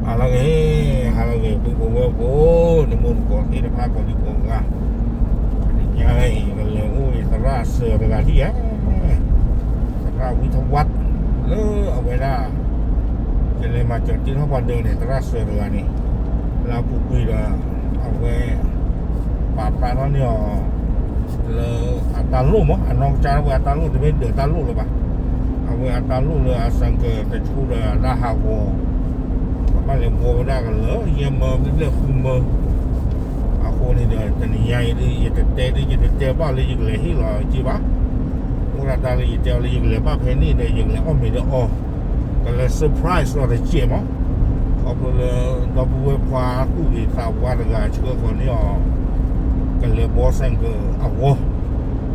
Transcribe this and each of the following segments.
ဟါလၢအဂ့ၤ, ဟါလၢအဂ့ၤ ပုၢ်ဖိဝဲၢ်ဖိ, နမိၢ်နပၢ်သ့ၣ်တဖၣ်ကိးဒံကိးဂၤ, တနံၤညါအံၤ ကလဲၤအိၣ်ဂ့ၤသရၣ်စၢၤတဂၤဒ်ဧါ, သရၣ်ဝံထဝၣ် လၢအဝဲဒၣ် ကလဲၤမၤစၢၤတ့ထီၣ်ပှၤဒၢးန့ၣ် သရၣ်စၢၤတဂၤန့ၣ်, လၢအပူၤကွံာ်ဒီး အဝဲ ပာ်ဖျါထီၣ်န့ၢ်အီၤ လၢအတၢ်လိၣ်မး, အနီၢ်ကစၢ်ဝဲအတၢ်လိၣ် တမ့ၢ်ဒၢးတၢ်လိၣ်လၢၤဘၣ်, အဝဲအတၢ်လိၣ်လၢအဆိုင်ကယ်တဆိဒီးတၢ်ဟးဂီၤ, ကဘၣ်လဲၤဘှီဝဲဒၣ်ကလၢယဲၢ်မၢဘျဲၣ်ဃုမၢ, အဃိန့ၣ်ဒီး တနံၤညါအံၤဒ် ယတတဲဒ် ယတတဲဘၣ်လၢယကလဲၤဟ့ၣ်လီၤက့ဘၣ်, အိၣ်ဒၣ်တၢ်လၢယတဲအီၤလၢယကလဲၤဘၣ်ဖဲန့ၣ်ဒီး ယကလဲၤအီၣ်မ့ၤဒီးအီၤ, ကလဲၤ surprise အီၤတစဲးမး, ခီဖျိလၢ ဒီပုၢ်ဝဲၢ်ခွါကူၣ်ဂ့ၤသးဝါတဂၤဆှၢဃီၤန့ၢ်အီၤ, ကလဲၤဘှီဆိုင်ကယ်အဂီၢ်,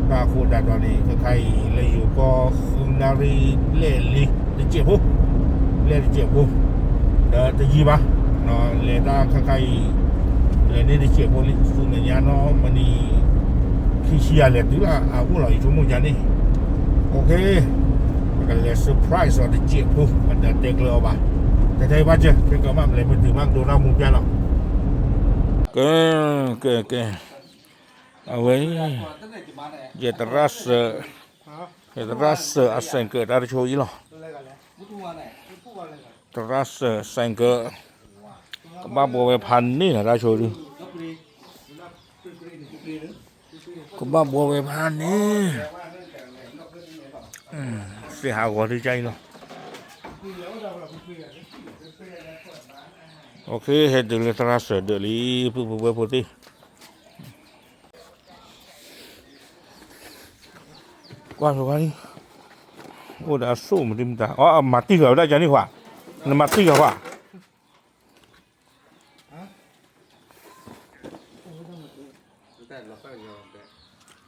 တၢ်အဃိသတးဒီးန့ၣ် ခဲခါအံၤ လၢယိၤကီၢ်ဃုနၣ်ရံၣ်ဘျဲၣ်လံတစဲးဖိ, ဘျဲၣ်တစဲးဖိ, ဒီးတယံာ်ဘၣ်, လဲၤတၢ်ခဲခါအံၤ လဲၤန့ၢ်တစဲးဖိလံ, ဆူမဲာ်ညါနီၢ်မနံၤ ခံဆံယၤလဲၤတုၤလၢအအိၣ်လီၤ ယဆိကမိၣ်ယါန့ၣ်, ပကလဲၤ surprise အီၤတစဲးဖိ, ပတတဲကျၢၤအီၤဘၣ်, တတဲဘၣ်စၢၤ ခဲကမၣ် ပလဲၤမ့ၢ်တုၤမး ကဒိတၢ်မူပျါလီၤ, ကဲ, ကဲ, ကဲ, အဝဲ ယသရၣ်စၢၤ, ယသရၣ်စၢၤအဆိုင်ကယ်တၢ်တဆိအံၤလီၤ, သရၣ်စၢၤဆိုင်ကယ်, ကဘၣ်ဘှီဝဲဖးန့ၢ်လီၤ တၢ်ဆိဒု, ကဘၣ်ဘှီဝဲဖးန့ၢ်, သ့ၣ်ဟးဂီၤဒုကၢ်အံၤလီၤ, ဟဲတုၤလၢသရၣ်စၢၤဒၢးလံ ပုၢ်ဖိဝဲၢ်ဖိသ့ၣ် ကွၢ်လီၤ, အိၣ်ဒီးအစိၣ်မတံမတၤ, အမၤတံၢ်ဃာ်ဝဲဒၣ်ကန့ၣ်ခွါ, နမၤတံၢ်ဃာ်ခွါ,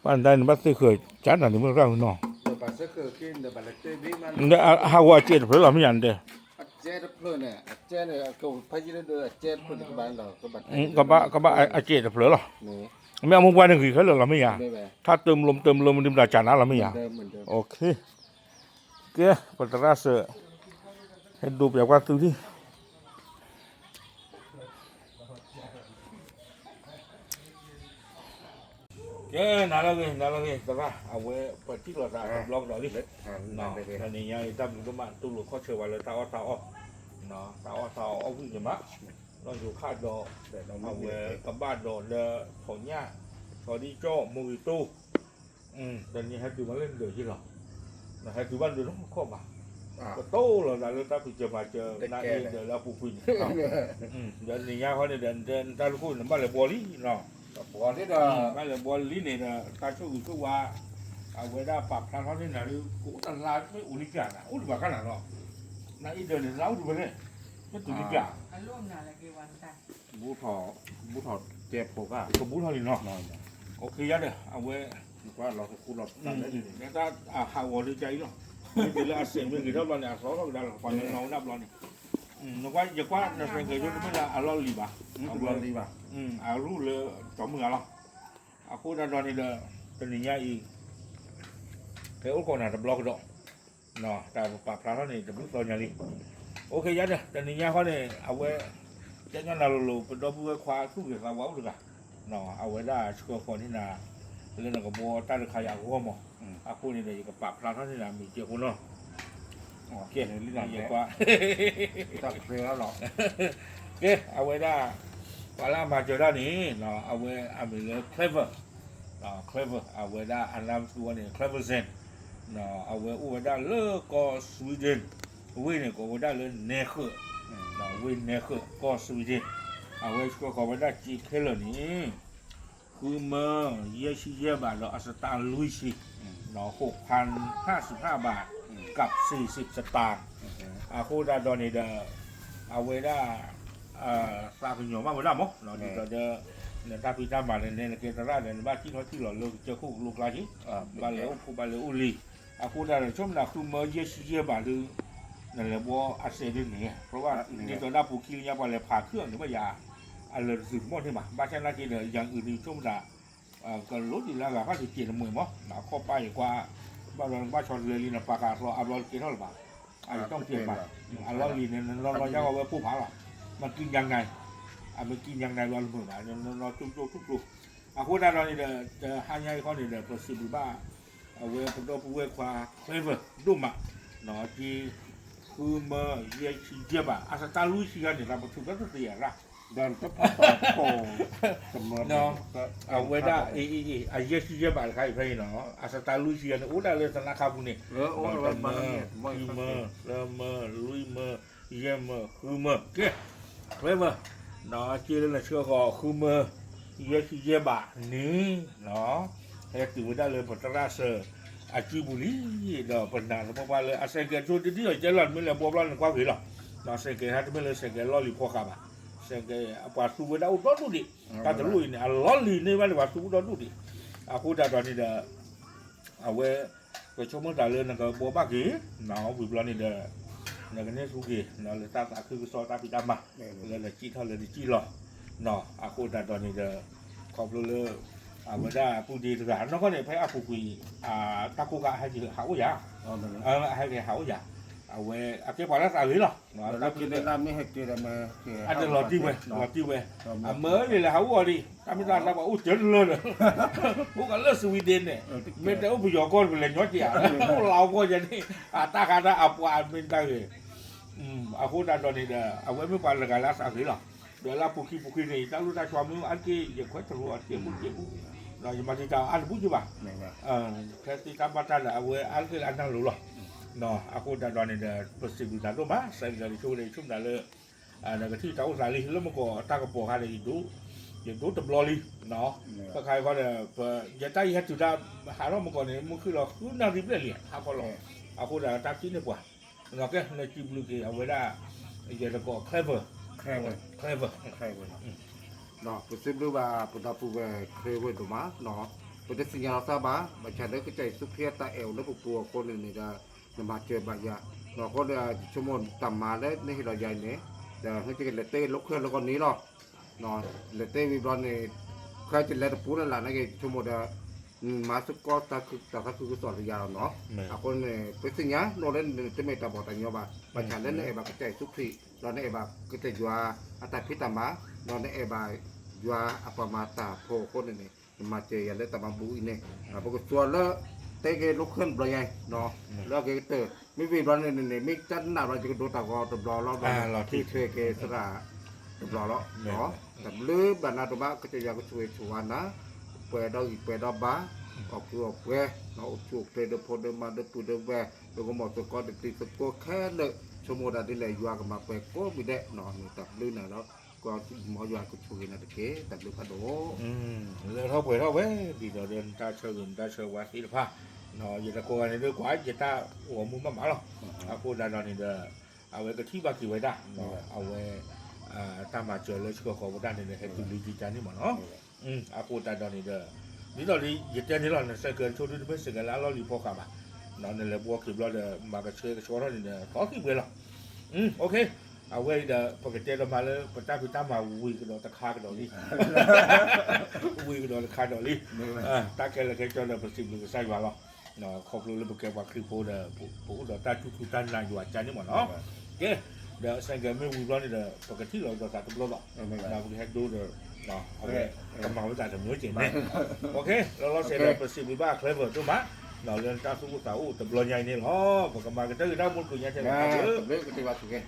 ပှၤနတၢ်နဘၣ်သ့ၣ်ဃၢၤ ကၢ်နၤန့ၣ်မ့ၢ်ရၣ်နီၤ, ဟးဂီၤအစဲးတဖျၢၣ်လီၤမ့ၢ်ယၤနတဲ, ကဘၣ်အစဲးတဖျၢၣ်လီၤ, မ့ၢ်အမိၢ်ပှၢ်န့ၣ်ဂ့ၤခဲလၢာ်လီၤမ့ၢ်ယၤ, ထါတၢမလိမတၢမလိမတံမတၤကၢ်နၤလီၤမ့ၢ်ယၤ, ကဲ, ပသရၣ်စၢၤ, ဟဲဒိပၠးကွၢ်သုလံ ကဲ, နၤလၢဂ့ၤ နၤလၢဂ့ၤ သရၣ် အဝဲပထံၣ်လိာ်သးတဘျီကဒီးလံ, တနံၤညါအံၤ တၢ်ဘျုးဒိၣ်မး တူၢ်လိာ်ခီၣ်ဆၢဝဲလၢတၢ်အီၣ်တၢ်အီ, တၢ်အီၣ်တၢ်အီအီၣ်ဝံၣ်န့ၣ်မး, လီၢ်ယိၤခၣ်ဒီး အဝဲကဘၣ်ဒီးလၢ ထိးညၣ် ဆီဒံကၠီၣ် မိၢ်ဂံၢ်တိၢ် တနံၤဟဲတုၤမးလၢနဒၢးယ့ၢ်လီၤ, နဟဲတုၤဘၣ်နဒၢးနီၢ်ခီၣ်ဘၣ်, ကတိၤလီၤသးလၢတၢ်ဖံးစၢၤမၤစၢၤ နအ့ၣ်ဒၢးလၢအပူၤကွံာ်န့ၣ်, ဒီးနံၤညါခီန့ၣ်ဒီး နတၢ်တခိၣ်န့ၣ် နဘၣ်လဲၤဘှီလံနီၤ, ဘၣ်လဲၤဘှီလံန့ၣ်ဒီး တၢ်ဆိၣ်ဂ့ၤဆိၣ်ဝါ အဝဲဒၣ်ပာ်ဖျါထီၣ်န့ၢ်နၤဒုး ကအိၣ်တလါမ့ၢ်အိၣ်လံပျၢ်နၤ အိၣ်ဒံးဘၣ်ခါနၤနီၤ, နအ့ၣ်ဒၢးန့ၣ် တလါအိၣ်ဒံးဘၣ်န့ၣ် မ့ၢ်တုၤလံပျၢ် ဘူထီၣ် ဘူထီၣ်တဲဖိကၢ် ကဘူထီၣ်လံနီၤ, အိၣ်ခ့ယါဒီး အဝဲ နကွၢ်လီၤကခူလီၤတၢ်လၢန့ၣ်န့ၣ် တၢ်အဟးဂီၤလၢကၢ်အံၤလီၤ, မ့ၢ်တုၤလၢအစဲးမ့ၢ်ဂ့ၤထီၣ်ဘျီန့ၣ် အသီထီၣ်ကဒါလီၤ ပှၤလၢနီၣ်ဝဲဒၣ်ဘျီန့ၣ်, နကွၢ်ယကွၢ်နစဲးကဲၤဆိတမ့ၢ်လၢအလီၢ်လံၤဘၣ်, အရူၢ်လၢကၠီမုၢ်ဂၤလီၤ, အဃိသတးဒီးန့ၣ်ဒီး တနံၤညါအံၤ ဟဲအိၣ်ခိးနၤတဘျီကဒီး တၢ်ပပာ်ဖျါထီၣ်န့ၣ် တဘျုးသီညါလံ, အိၣ်ခ့ယါဒီး တနံၤညါခီန့ၣ် အဝဲ ကဲညီနၤလိၤလိၤ ပဒီပုၢ်ဝဲၢ်ခွါသူၣ်ဂ့ၤသးဝါအိၣ်တဂၤ, အဝဲဒၣ်ဆှၢဃီၤန့ၢ်နၤ လၢနကဘှီတၢ်တခါအံၤအဂီၢ်မး, အဃိန့ၣ်ဒီး ယကပာ်ဖျါထီၣ်န့ၢ်နၤမ့ၢ်ကဲးဖိနီၤ, ကဲ, ယကွၢ် ကဲ, အဝဲဒၣ် ပှၤလၢအမၤစၢၤတၢ်န့ၣ် အဝဲအမံၤလၢ Clever, Clever အဝဲဒၣ်အလါမသူဝဲန့ၣ် Clever Zen, အဝဲအိၣ်ဝဲဒၣ်လၢကီၢ် Sweden, ဝ့ၢ်န့ၣ်ကိးဝဲဒၣ်လၢ Nässjö, ဝ့ၢ် Nässjö ကီၢ် Sweden, အဝဲဆှၢဃီၤဝဲဒၣ်စ့ခဲလၢာ်န့ၣ် ဃုမၢယဲၢ်ဆံယဲၢ်ဘးဒီးအစတၢ်လွံၢ်ဆံ, ဟိးဖၢၣ် ห้าสิบห้าบาท กับสี่สิบสตางค์, အဃိသတးဒီးန့ၣ်ဒီး အဝဲဒၣ် သးကညီၤဘၣ်ဝဲဒၣ်မး, ဒ်သိးဒီး နတၢ်ဖံးတၢ်မၤန့ၣ် နကဲသရၣ်ဒီး နဘၣ်စံၣ်ထီၣ်စံၣ်လီၤလၢကစၢၢ်ခိၣ်ကလိကျါက့ၤ, ဘၣ်လဲၤအိၣ်ခိးဘၣ်လဲၤအိၣ်လံၤ, အဃိသတးဒီး ဆိကမိၣ်သးဃုမၢယဲၢ်ဆံယဲၢ်ဘးဒီး နလဲၤဘှီအစဲးဒ်န့ၣ်, เพราะว่า ဒ်သိးဒၣ်ပူၤခံလၢညါပှၤလဲၤဖးခုၣ်အီၤန့ၣ် ဘၣ်ယၤ အလၢာ်တသုးတမီၢ်န့ၣ်ဘၣ်, ဘၣ်ဆၣ်နာ်က့ဒီး ယၤအုးန့ၣ်ဆိကမိၣ်သး ကလိဒ်လၢအဂၤဖးတကဲးတမှဲၤမး, အခီၣ်ပၢ်ယကွၢ် ဘၣ်ဒီးနကဘၣ်ဆီတလဲလံ နပာ်ဃာ်အသီအါဘျီတကဲထီၣ်လၢၤဘၣ်, အံၤတီၢ်ကဲးမး, အလီၢ်လံၤန့ၣ် နနီၢ်နီၢ်ယါဂီၤဝဲပိၢ်ဖးလီၤ, မ့ၢ်ကံညါနၤ, အမ့ၢ်ကံညါနၤလီၤလၢမုာ်ဘၣ်, နီၢ်နီၢ်ကၠိကၠိထူၣ်ကျိ, အဃိသတးဒီးန့ၣ်ဒီး တဟါညါအံၤဃီန့ၣ်ဒီး ပစံးဘျုးဘၣ် အဝဲပဒီပုၢ်ဝဲၢ်ခွါ Clever ဒိၣ်မး, က့ ဃုမၢ ယဲၢ်ဆံယဲၢ်ဘး အစတါလွံၢ်ဆံဂၤန့ၣ် သးပထုးထီၣ်တသ့ယၤရၣ်, ဒီးတဖၣ်ပာ်ဖှိၣ် အဝဲဒၣ် အ့ အ့ အ့ အယဲၢ်ဆံယဲၢ်ဘးတခါအံၤဖဲအံၤနီၤ အစတါလွံၢ်ဆံဂၤန့ၣ် အိၣ်ဒၣ်လၢသနါခါပူၤန့ၣ်, တမၢ ခံမၢ သၢမၢ လွံၢ်မၢ ယဲၢ်မၢ ဃုမၢ ကဲ Clever က့လၢနဆှၢဃီၤဃုမၢ ယဲၢ်ဆံယဲၢ်ဘးန့ၣ် ဟဲတုၤဝဲဒၣ်လၢပသရၣ်စၢၤအစုပူၤလံ, ဒီးပနာ်သပှၢ်ပှၢ်လၢအစဲးကဲးဆိတဒ်အီၤကဲလီၤ တမ့ၢ်လၢပှီၢ်ဘျီန့ၣ်ကွၢ်ဂ့ၤလီၤ, စဲးကဲးဟဲတမ့ၢ်လၢစဲးကဲးလီၢ်လံၤဖီဃာ်ဘၣ်, စဲးကဲးအပှၤသူဝဲဒၣ်အိၣ်ဒီဒူၣ်ဒံး, တၢ်တလိၣ်အံၤန့ၣ် အလီၢ်လံၤန့ၢ်ဘၣ်န့ၣ် ပှၤသူအိၣ်ဒီဒူၣ်ဒံး, အဃိသတးဒီးန့ၣ်ဒီး အဝဲ ပဆိကမိၣ်သးလၢနကဘှီဘၣ်က့ၤ ဝံၤဘျီန့ၣ်ဒီး နကန့ၢ်ဆူက့ၤ လၢတၢ်သးခုကစီၣ်တၢ်ဖံးတၢ်မၤ လၢနစံၣ်ထီၣ်လၢနစံၣ်လီၤ, အဃိသတးဒီးန့ၣ်ဒီး ခီဖျိလၢ အဝဲဒၣ်ပုၢ်ဒ့တဂၤ နီၢ်ကီၢ်န့ၣ် ဖဲအပူၤကွံာ် တၢ်ကိၢ်ခါဟဲက့ၤဟးအိၣ်ယၤ, ဟဲက့ၤဟးအိၣ်ယၤ, အဝဲအကဲပှၤလၢသးဂ့ၤလီၤ, တၢ်ဖံးတၢ်မၤ အတလီၤတံၢ်ဝဲ လီၤတံၢ်ဝဲ, အမၢယလဲၤဟးအိၣ်အီၤဒံး တၢ်မ့ၢ်တၢ်သးပှၤအိၣ်စၢၤတလၢလၢ အိၣ်ကလၢ Sweden န့ၣ်, မ့ၢ်တအိၣ်ပယီၤကီၢ်တပလဲၤညီက့ၤဧါ, အိၣ်လၢအကီၢ်ယဲန့ၣ် အတၢ်ခါတၢ်အပှၤမ့ၢ်တၢ်ဂ့ၤ, အဃိသတးဒီးန့ၣ်ဒီး အဝဲမ့ၢ်ပှၤတဂၤလၢအသးဂ့ၤလီၤ, ဒီးလၢအပူၤခံပူၤခံန့ၣ် တၢ်လိၣ်တၢ်ဆီမ့ၢ်အါတက့ၢ် ယခွဲးတရိးအီၤတက့ၢ်ဖိတက့ၢ်ဖိ, ဒီးယမၤတံာ်တာ်အီၤအါတပူၤက့ၢ်ဘၣ်, ဖဲသ့တၢ်ဘၣ်တၢ်ဒီးအဝဲအါတက့ၢ်လၢအနၢ်လိၤလီၤ, အဃိသတးဒီးန့ၣ်ဒီး ပစံးဘျုးသးဒိၣ်မး စဲးကဲးဆိဝဲဒီးဆိကမိၣ်သးလၢ နကထံၣ်တၢ်အိၣ်သးလံ လၢမုၢ်ကီးတၢ်ကပီၤခါန့ၣ် ယဒိးတဘျီလံ, ဖဲခါအံၤဃီဒီး ပယတၢ်ယဟဲတုၤတၢ် ဟးထီၣ်မုၢ်ကီးန့ၣ် မုၢ်ခုၣ်လီၤဃုနၣ်ရံၣ်ဘျဲၣ်လံ ဟးခီလီၤ, အဃိဒီးတၢ်ထံၣ်န့ၢ်ပှၤ, ကဲ နစံးဘျုးက့ၤအဝဲဒၣ် ယဲတကိး Clever, Clever, ပစံးဘျုးဘၣ်ပဒီပုၢ်ဝဲၢ် Clever ဒိၣ်မး, ပတသ့ၣ်ညါလီၤသးဘၣ် ဘၣ်ဆၣ်လၢကစၢ်ယ့ၣ်ၡူးခရံာ်အတၢ်အဲၣ်အိၣ်လၢပပူၤအဃိန့ၣ်န့ၣ်ဒီး နမၤစၢၤဘၣ်ယၤ, အဃိဒီးယဆိကမိၣ်တၢ်မၤလၢနဟ့ၣ်လီၤယၤအံၤန့ၣ် ဒီးဟဲက့ၤလဲၤတဲလိာ်ခၢၣ်လၢကီၢ်န့ၣ်လီၤ လဲၤတဲဝံၤဘျီန့ၣ် ခါယလဲၤတပူၤလၢ်လၢ်န့ၣ်က့ၤ ဆိကမိၣ်ဒီး မၤသကိးတၢ်သးခုကစီၣ်လၢယၤလီၤနီၤ, အဃိန့ၣ် ပသ့ၣ်ညါနီၢ်လၢနတမ့ၢ်တၢ်ဘီၣ်တၢ်ညီဘၣ်, ဘၣ်ဆၣ်လၢနအဲၣ်ဘၣ်ကစၢ်ယ့ၣ်ၡူးခရံာ် ဒီးနအဲၣ်ဘၣ်ကစၢ်ယွၤအတၢ်ဖံးတၢ်မၤ, ဒီးနအဲၣ်ဘၣ်ယွၤအပှၤမၤတၢ်ဖိအဃိန့ၣ်န့ၣ် နမၤစၢၤယၤလၢတၢ်မၤဘူအံၤန့ၣ်, ပကစှီၤလၢ တဲက့ၤလိာ်ခၢၣ်တဘျီညါအံၤ လၢအက့ၤကတၢၢ် မ့ၢ်ဝံၤဘျီန့ၣ်န့ၣ် မ့ၢ်တၢ်နာ်ဘျီ ယကဒိတၢ်ဂီၤတဘျီလီၤ, ဘျီလီၤ ထံၣ်ထွဲက့ၤသရၣ်တဘျီလီၤ, တဘျုးဘၣ်နၤဒိၣ်မး ကစၢ်ယွၤကဆိၣ်ဂ့ၤဆိၣ်ဝါနၤ, ပှဲၤဒီးဂံၢ်ပှဲၤဒီးဘါ, အီၣ်ကုးအီၣ်ပှဲၤ, အိၣ်ဆူၣ်အိၣ်ချ့ဒီးဖိဒီးမါဒီးပုၢ်ဒီးဝဲၢ်, ဒီးကမီၤသကိးဒီးတံၤသကိးခဲလၢာ်, ဆိကမိၣ်တၢ်ဒ်လဲၣ် ယွၤကမၤပှဲၤကိးမံၤဒဲး, န့ၣ်တၢ်ဘျုးနၤလီၤ, မ်ယွၤကဆိၣ်ဂ့ၤနၤတက့ၢ်, တၢ်ဘျုးဖးဒိၣ် လၢထီၣ်ပှဲၤထီၣ်ဝဲ ဒ်သိးဒီးနတၢ်ဆၢဂ့ၤနတၢ်ဆၢဝါသ့ၣ်တဖၣ်, ယတကိးဂၤန့ၣ်ဒ်ကွၢ် ယတၢ်ဂီၤမူဘၣ်မးလီၤ, အဃိသတးဒီးန့ၣ်ဒီး အဝဲကထံၣ်ဘၣ်က့ၤဝဲဒၣ်, အဝဲ တၢ်မၤစၢၤလၢဆှၢဃီၤဝဲဒၣ်န့ၣ်ဒီး ဟဲတုၤလံကကါန့ၣ်မးနီၤ, အဃိသတးဒီးန့ၣ်ဒီး ဒ်သိးဒီးယတဲန့ၣ်လီၤ နစဲးကဲးဆိဒုတမ့ၢ်စဲးကဲးလၢအလီၢ်လံၤဖီဃာ်ဘၣ်, နလဲၤဘှီက့ၤဘျီဒီး မၤကဆှဲကဆှီထီၣ်န့ၣ်ဒီး သီသံၣ်ပှဲၤလီၤ, အဃိ အဝဲအံၤဒီး ပကတဲဒီးမၤလၢပတၢ်ဖံးတၢ်မၤဝံၤကဒီးတခါကဒီးလံ, ဝံၤကဒီးတခါဒီးလံ, တၢ်ခဲလၢာ်ခဲဆ့ဒီးပစံးဘျုးကစၢ်ယွၤလီၤ, ခီဖျိလၢပကဲပှၤခရံာ်ဖိဒီး ပအိၣ်ဒီးတၢ်ထူၣ်ဖျိတၢ်နာ်ယွၤကါန့ၣ်မးနီၤ, ကဲ, ဒီးစဲးကဲးမ့ၢ်ဝံၤဘျီန့ၣ်ဒီး ပကထံၣ်လီၤဒီးသးတဘျီဘၣ်, ပကဟဲဒိဒီး အဝဲ ကမၤဝဲသးတမုာ်ကဲန့ၣ်, လီၤလီၤဆဲးဒီးပစံးဘျုးဘၣ် Clever ဒိၣ်မး, လၢတၢ်သူၣ်အိၣ်သးအိၣ်တဘျီညါအံၤန့ၣ်လီၤ, ပကမၤကတၢၢ်က့ၤတၢ်မူတကိးညါထဲလဲၣ်, တဘျုးကတ့ၢ်ဘၣ်ဆိကဲ